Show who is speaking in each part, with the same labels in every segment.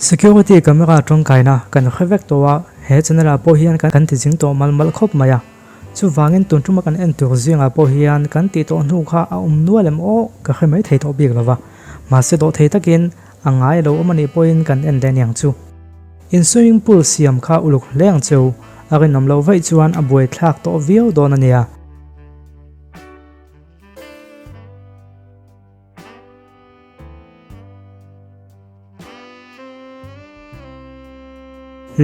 Speaker 1: Security camera tangkaina kan hre vek tawh a, he channel ah pawh hian kan ti zing tawh malh malh khawp mai a. Chuvangin tun tuma kan en tur zingah pawh hian kan tih tawh hnu kha a awm nual em aw ka hre mai thei tawh bik lo va. Mahse dawh thei takin a ngai lo awm a nih pawhin kan en leh aniang chu. In swimming pool siam kha uluk hle ang cheu, a rinawm loh vaih chuan a buaithlak tawh viau dawn a nia.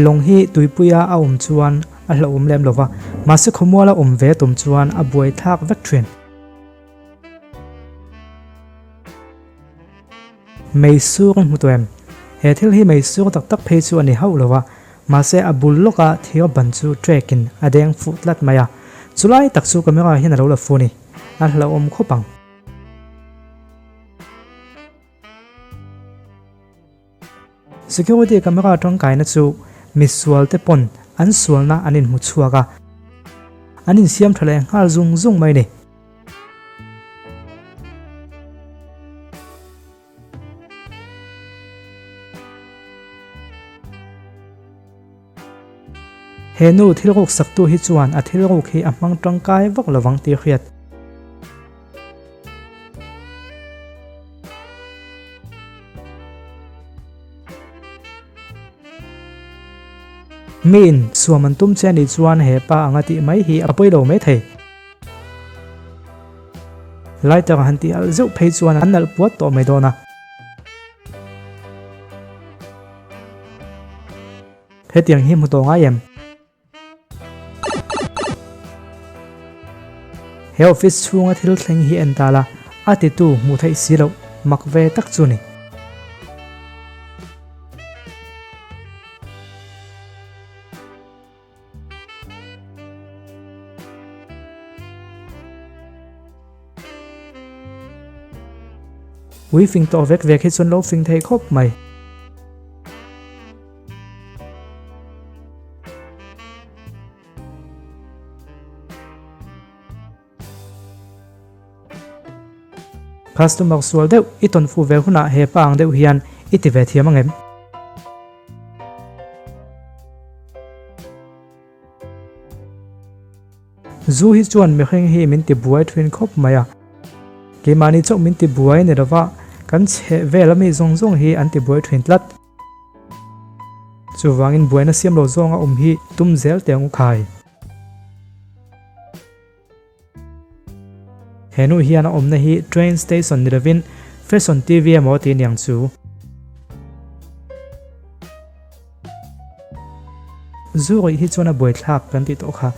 Speaker 1: Lawng hi tuipuia a awm chuan a hlauhawm lem lo va, mahse khawmuala awm ve tum chuan a buai thlak vek thin. Mei sur a hmu tawh em? He thil hi mei sur tak tak phei chu a ni hauh lo va, mahse a bul lawka thir ban chu trek-in a deng fuh tlat mai a, chulai tak chu camera hian a lo la fu a ni. A hlauhawm khawp ang. Security camera tangkaina chu misual te pawn an sualna an inhmu chhuak a, an insiam tha leh nghal zung zung mai a ni. He nu thil ruk saktu hi chuan a thil ruk hi a hmang tangkai vak lovang tih hriat. Miin suam an tum che anih chuan he pa anga tih mai hi a pawi lo mai thei. Lighter han tih alh zeuh phei chuan an nalh puat tawh mai dawn a. Hetiang hi hmu tawh ngai em? He office chhunga thil thleng hi en ta la, a titu hmuh theih si loh mak ve tak chu ni. Ui fing tawh vek vek hi chuan lo fing thei khawp mai. Customer sual deuh i tawn fuh ve hunah he pa ang deuh hian i ti ve thiam ang em? Zu hi chuan mihring hi min ti buai thin khawp mai a, keimahni chauh min ti buai ni lova kan chheh vel ami zawng zawng hi an ti buai thin tlat. Chuvangin buaina siam lo zawnga awm hi tum zel teh ang u khai. He nu hian a awmna hi train station ni lovin Fashion TV emaw tih aniang chu. Zu ruih hi chuan a buaithlak kan tih tawh kha.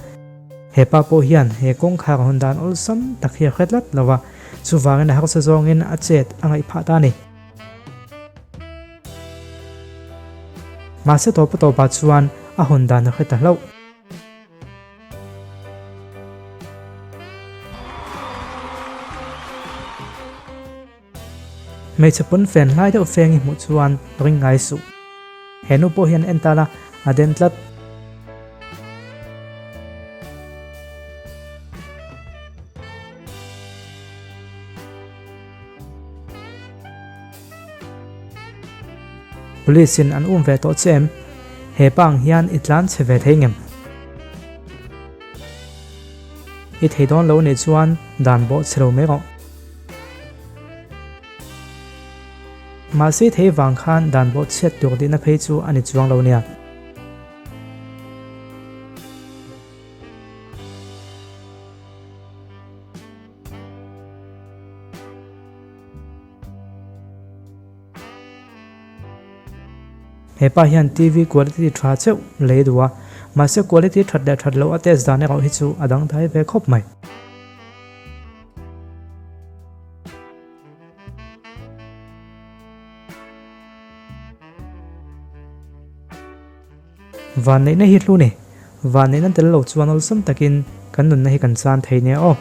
Speaker 1: He pa pawh hian he kawngkhar a hawn dan awlsam tak hi a hre tlat lo a, chuvangin a harsa zawngin a chet a ngaih phah ta a ni. Mahse tawpa tawpah chuan a hawn dan a hre ta hlauh. Hmeichhe pawn fen hlai deuh feng i hmuh chuan ring ngai suh. He nu pawh hian en ta la, a den tlat. Police in an um ve tawh che em? He pa ang hian i tlan chhe ve thei ngem? I thei dawn lo nih chuan dan bawh chhe lo mai rawh. Mahse thei vang khan dan bawh chhiat tur dihna phei chu a ni chuang lo nia. He pa hian TV quality tha cheuh lei duh a, mahse quality that leh that loh a test dan erawh hi chu a dangdai ve khawp mai. Vanneihna hi hlu ni. Vanneihna tel lo chuan awlsam takin kan nunna hi kan chan thei nia aw.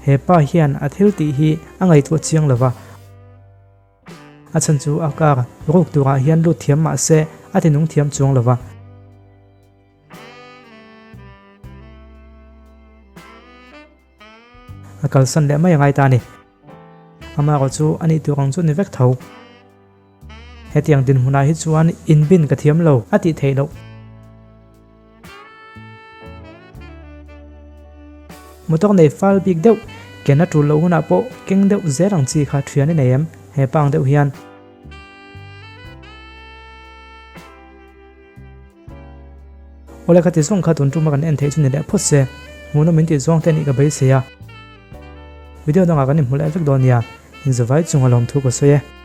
Speaker 1: He pa hian a thil tih hi a ngaihtuah chiang lo va. A chhan chu a car ruk turah hian lut thiam mah se a ti nung thiam chuang lo va. A kalsan leh mai a ngai ta a ni. Amaherawh chu a nih tur ang chu ni vek tho. Hetiang dinhmunah hi chuan inbin ka thiam lo a tih theih loh. Motor nei fal bik deuh, ken a tul loh hunah pawh keng deuh zel ang chi kha thian i nei em? He pa ang deuh hian. Awle kha ti zawng kha tun tuma kan en theih chu ni leh phawt se, hmuhnawm min tih zawng te anih ka beisei a. Video dangah kan inhmu leh vek dawn nia, inzavai chunga lawmthu ka sawi e.